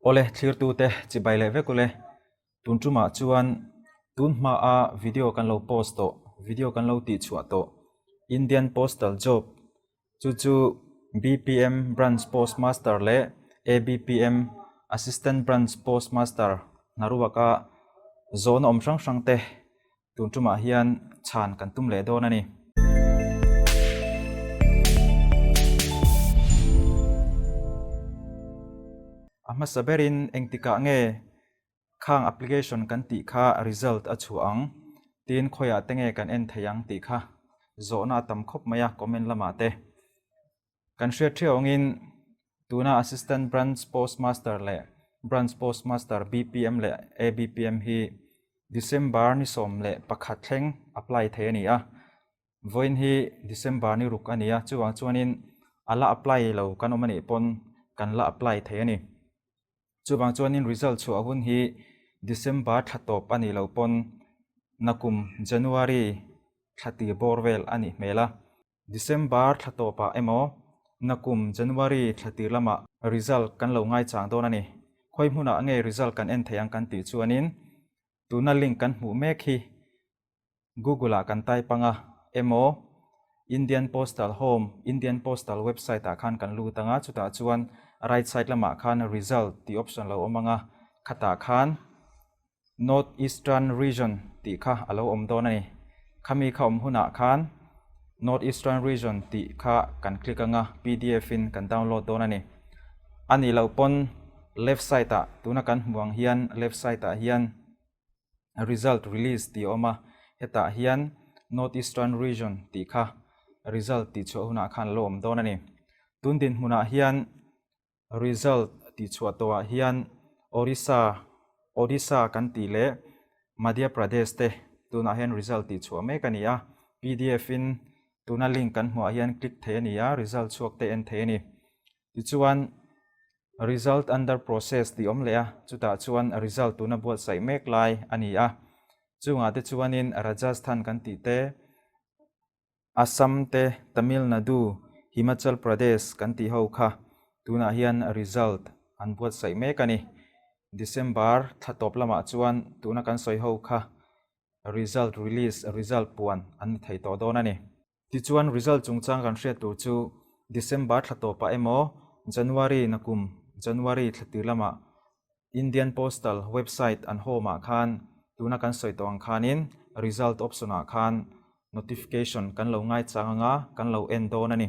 Awle, thlirtute chibai leh vek ule. Tun tumah chuan tun hmaa video kan lo post tawh, video kan lo tihchhuah tawh Indian Postal Job chu chu BPM Branch Postmaster leh ABPM Assistant Branch Postmaster hnaruaka zawhna awm hrang hrang te Tun tumah hian chhan kan tum leh dawn a ni. A hmasa berin engtikah nge khang application kan tih kha result a chhuah ang, tin khawiah te nge kan en thei ang tih kha zawhna a tam khawp mai a comment lamah te. Kan hriat ṭhiau angin tuna Assistant Branch Postmaster leh Branch Postmaster BPM leh ABPM hi December ni 11 thleng apply thei a ni a. Vawiin hi December ni ruk a ni a, chuvang chuanin a la apply lo kan awm a nih pawn kan la apply thei a ni. Chuvang chuanin result chhuah hun hi December thla tawp a nih loh pawn nakum January thla tir bawr vel a nih hmel a. December thla tawpah emaw, nakum January thla tir lamah result kan lo ngaichang dawn a ni. Khawi hmunah nge result kan en thei ang kan tih chuanin tuna link kan hmuh mek hi Google-ah kan type anga emaw Indian Postal Home, Indian Postal website ah khan kan lut anga chutah chuan right side lamah khan result tih option lo awm anga khatah khan North Eastern Region tih kha a lo awm dawn a ni. Khami kha awm hunah khan North Eastern Region tih kha kan click anga pdf in kan download dawn a ni. A nih loh pawn left side ah tuna kan hmuh ang hian left side ah hian result release tih a awm a, hetah hian North Eastern Region tih kha result tih chhuah hunah khan a lo awm dawn a ni. Tun dinhmunah hian Result tihchhuah tawhah hian Orissa, Odisha kan tih leh Madhya Pradesh te tunah hian result tihchhuah mek a ni a. Pdf in tuna link kan hmuhah hian click thei a ni a, result chhuak te en thei a ni. Tichuan result under process tih awm leh a, chutah chuan result tuna buatsaih mek lai a ni a. Chungah te chuanin Rajasthan kan tih te, Assam te, Tamil Nadu, Himachal Pradesh kan tih ho kha tunah hian result an buatsaih mek a ni. December thla tawp lamah chuan tuna kan sawi ho kha result release, result puan an ni thei tawh dawn a ni. Tichuan result chungchang kan hriat tur chu December thla tawpah emaw January nakum January thla tir lamah Indian Postal website an home ah khan tuna kan sawi tawh ang khanin result option ah khan notification kan lo ngaichang anga kan lo en dawn a ni.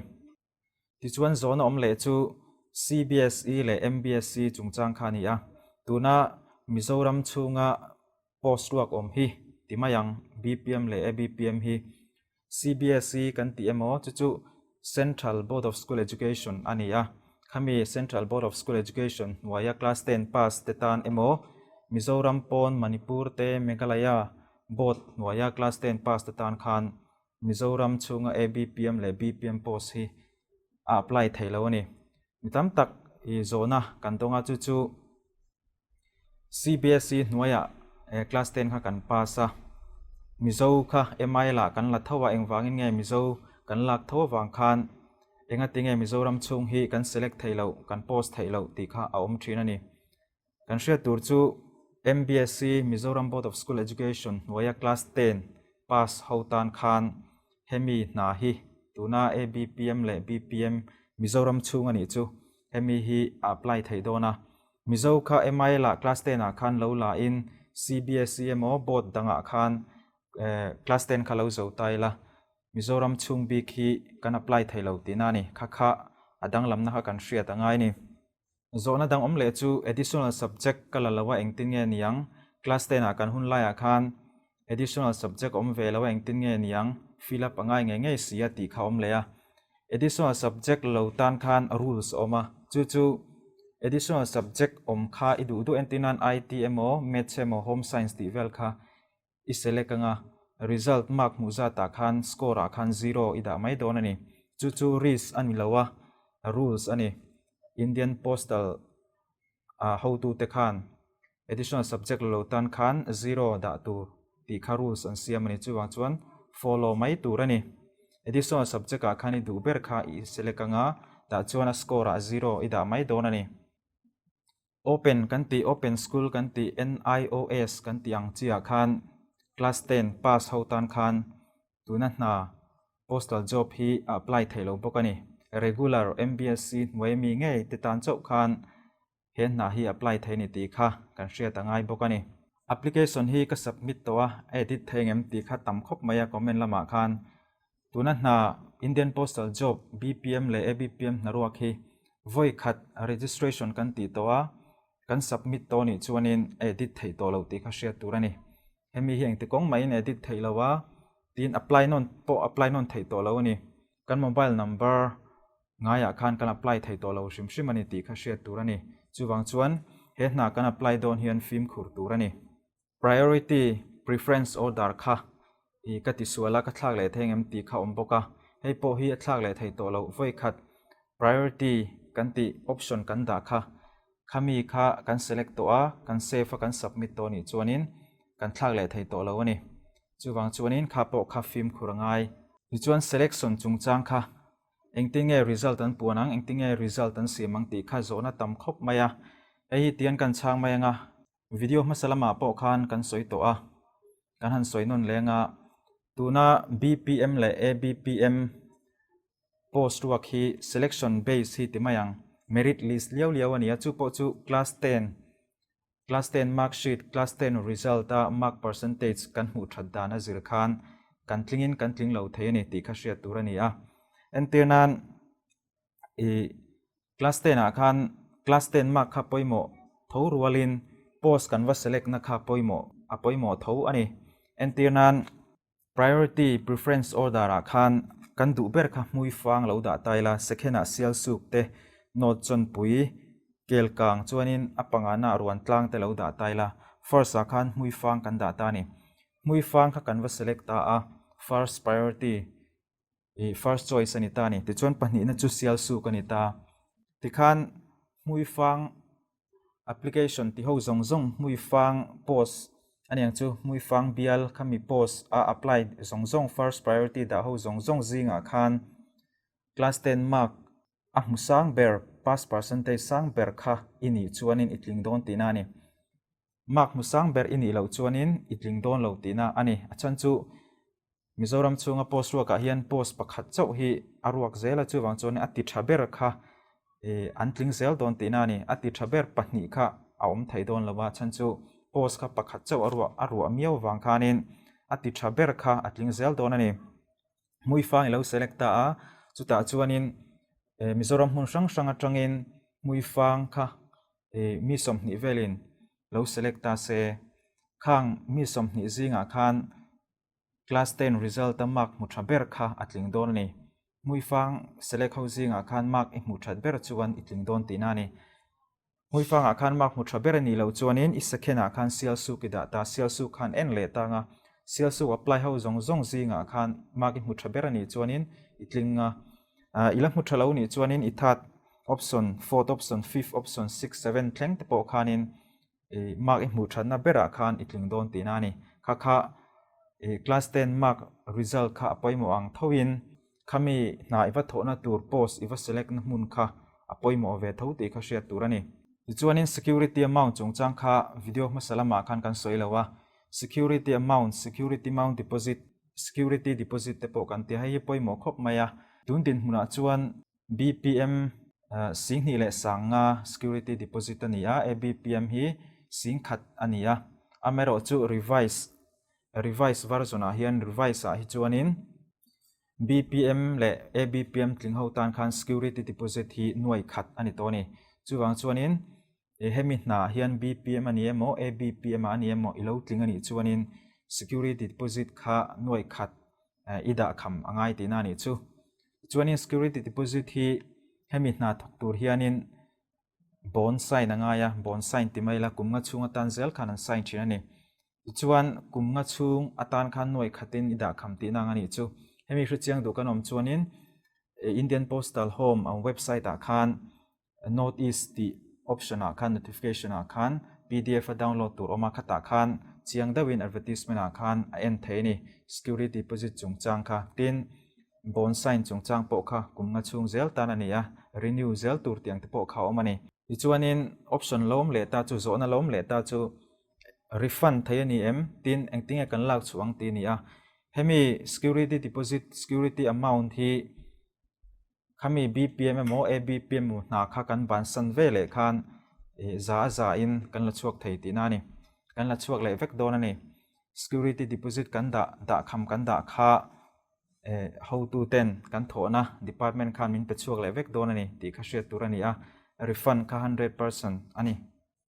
Tichuan zawhna awm leh chu CBSE leh MBSE chungchang kha a ni a, tuna Mizoram chhunga post ruak awm hi ti mai ang BPM leh ABPM hi CBSE kan tih emaw chu chu Central Board of School Education a ni a, khami Central Board of School Education hnuaia class ten pass te tan emaw Mizoram pawn Manipur te Meghalaya board hnuaia class ten pass te tan khan Mizoram chhunga ABPM leh BPM post hi a apply thei lo a ni. Mi tam tak i zawhna kan dawng a chu chu CBSE hnuaiah class ten kha kan pass a, Mizo kha MIL ah kan la tho a, engvangin nge Mizo kan lak tho avang khan engatinge Mizoram chhung hi kan select theih loh, kan post theih loh tih kha a awm thin a ni. Kan hriat tur chu MBSE, Mizoram Board of School Education, hnuaia class ten pass ho tan khan hemi hna hi tuna ABPM leh BPM Mizoram chhung a nih chu hemi hi a apply theih dawn a. Mizo kha MIL ah class ten ah khan lo la in CBSE emaw board dangah khan class ten kha lo zo ta ila Mizoram chhung bik hi kan apply thei lo tihna a ni. Kha kha a danglamna kha kan hriat a ngai a ni. Zawhna dang awm leh chu additional subject ka la lo a engtin nge niang? Class ten ah kan hun laiah khan additional subject awm ve lo a engtin nge niang? Fill up a ngai ngei ngei si a tih kha awm leh a. Additional subject lo tan khan rules a awm a, chu chu additional subject awm kha i duh duh entir nan IT emaw Maths emaw Home Science tih vel kha i select anga result mark hmuh zatah khan score ah khan zero i dah mai dawn a ni. Chu chu risk a ni lo a, rules a ni. Indian Postal ah hotute khan additional subject la lo tan khan zero dah tur tih kha rules an siam a ni. Chuvang chuan follow mai tur a ni. Additional subject ah khan i duh ber kha i select anga tah chuan a score ah zero i dah mai dawn a ni. Open kan tih, Open School kan tih, NIOS kan tih ang chiah khan Class ten pass ho tan khan tuna hna Postal job hi a apply theih lo bawk a ni. Regular MBSC hnuai mi ngei te tan chauh khan he hna hi apply thei ni tih kha kan hriat a ngai bawk a ni. Application hi ka submit tawh a, a edit thei ngem tih kha tam khawp mai a comment lamah khan. Tuna hna Indian Postal Job BPM leh ABPM hnaruak hi vawi khat registration kan tih tawh a, kan submit tawh nih chuanin a edit theih tawh lo tih kha hriat tur a ni. Hemi hi engti kawng mahin edit theih lo a, tin apply nawn pawh apply nawn theih tawh lo a ni. Kan mobile number ngaiah khan kan apply thei tawh lo hrim hrim a ni tih kha hriat tur a ni. Chuvang chuan he hna kan apply dawn hian fimkhur tur a ni. Priority, preference order kha i ka tisual a, ka thlak leh thei engem tih kha a awm bawk a. Hei pawh hi a thlak leh thei tawh lo. Vawi khat priority kan tih option kan dah kha, khami kha kan select tawh a, kan save a, kan submit tawh nih chuanin kan thlak leh thei tawh lo a ni. Chuvang chuanin kha pawh kha fimkhur a ngai. Tichuan selection chungchang kha Engtin nge result an puan ang, engtin nge result an siam ang tih kha zawhna tam khawp mai a. Hei hi tian kan chhang mai anga, video hmasa lamah pawh khan kan sawi tawh a, kan han sawi nawn leng a, tuna BPM leh ABPM post ruak hi selection base hi ti mai ang, merit list liau liau a ni a, chu pawh chu class ten Class 10 mark sheet, Class 10 result a mark percentage kan hmuh that dan a zir khan kan tlingin kan tling lo thei a ni tih kha hriat tur a ni a. Entir nan i Class 10 ah khan Class 10 mark kha pawimawh tho rualin post kan va select na kha pawimawh a pawimawh tho a ni. Entir nan Priority preference order ah khan kan duh ber kha hmui fang lo dah ta ila, second ah sial suk te, note chawnpui, kel kang chuanin a pangana ah ruan tlang te lo dah ta ila, first ah khan hmui fang kan dah ta a ni. Hmui fang kha kan va select ta a, first priority ih first choice a ni ta a ni. Tichuan pahnihna chu sial suk a ni ta. Tikhan hmui fang Application ti ho zawng zawng hmuifang post a niang chu hmuifang bial khami post a apply zawng zawng first priority dah ho zawng zawng zingah khan class ten mark a hmu sang ber pass percentage sang ber kha i nih chuanin i tling dawn tihna a ni. Mark hmu sang ber i nih loh chuanin i tling dawn lo tihna a ni. A chhan chu Mizoram chhunga post ruakah hian post pakhat chauh hi a ruak zel a, chuvang chuan a ti tha ber kha an tling zel dawn tihna a ni. A ti tha ber pahnih kha a awm thei dawn lo a, chhan chu post kha pakhat chauh a ruah a ruah miau vang khanin a ti tha ber kha a tling zel dawn a ni. Hmuifang i lo select ta a, chutah chuanin Mizoram hmun hrang hrang atangin hmuifang kha mi 20 velin lo select ta se, khang mi 20 zingah khan Class 10 result a mark hmu tha ber kha a tling dawn a ni. Hmuifang select ho zingah khan mark i hmuh that ber chuan i tling dawn tihna a ni. Hmuifangah khan mark hmu tha ber a nih loh chuanin i second ah khan Sialsuk i dah ta, Sialsuk khan en leh tang a, Sialsuk apply ho zawng zawng zingah khan mark i hmu tha ber a nih chuanin i tling a. I la hmu tha lo nih chuanin i third option, fourth option, fifth option, sixth, seventh thleng te pawh khanin i mark i hmuh thatna berah khan i tling dawn tihna a ni. Kha kha i class 10 mark result kha a pawimawh ang thoin khami hna i va thawhna tur post i va select na hmun kha a pawimawh ve tho tih kha hriat tur a ni. Tichuanin security amount chungchang kha video hmasa lamah khan kan sawi lo a, security amount, security mount deposit, security deposit te pawh kan ti a, hei hi pawimawh khawp mai a. Tun dinhmunah chuan BPM 25,000 security deposit a ni a, ABPM hi 10,000 a ni a. Amaherawhchu revise revise version ah hian revise ah hi chuanin BPM leh ABPM tling ho tan khan security deposit hi nuai khat a ni tawh a ni. Chuvang chuanin hemi hna hian BPM a ni emaw ABPM ah a ni emaw i lo tling a nih chuanin security deposit kha nuai khat i dah kham a ngai tihna a nih chu. Chuanin security deposit hi hemi hna thawk tur hianin bond sign a ngai a, bond sign ti mai ila kum nga chhung atan zel khan an sign thin a ni. Tichuan kum nga chhung atan khan nuai khatin i dah kham tihna ang a nih chu. Hemi hrechiang duh kan awm chuanin Indian Postal Home ang website ah khan North East tih option ah khan notification ah khan pdf a download tur awm a, khatah khan chiang deuhin advertisement ah khan a en thei a ni. Security deposit chungchang kha tin bond sign chungchang pawh kha kum nga chhung zel tan a ni a, renew zel tur tiang te pawh kha a awm a ni. Tichuanin option lo awm leh ta chu, zawhna lo awm leh ta chu refund thei a ni em? Tin, engtinge kan lak chhuah ang tih a ni a. Hemi security deposit, security amount hi khami BPM emaw ABP emaw hna kha kan bansan ve leh khan za a za in kan la chhuak thei tihna a ni. Kan la chhuak leh vek dawn a ni. Security deposit kan dah, dahkham kan dah kha hotu ten kan thawhna department khan min pe chhuak leh vek dawn a ni tih kha hriat tur a ni a, refund kha 100% a ni.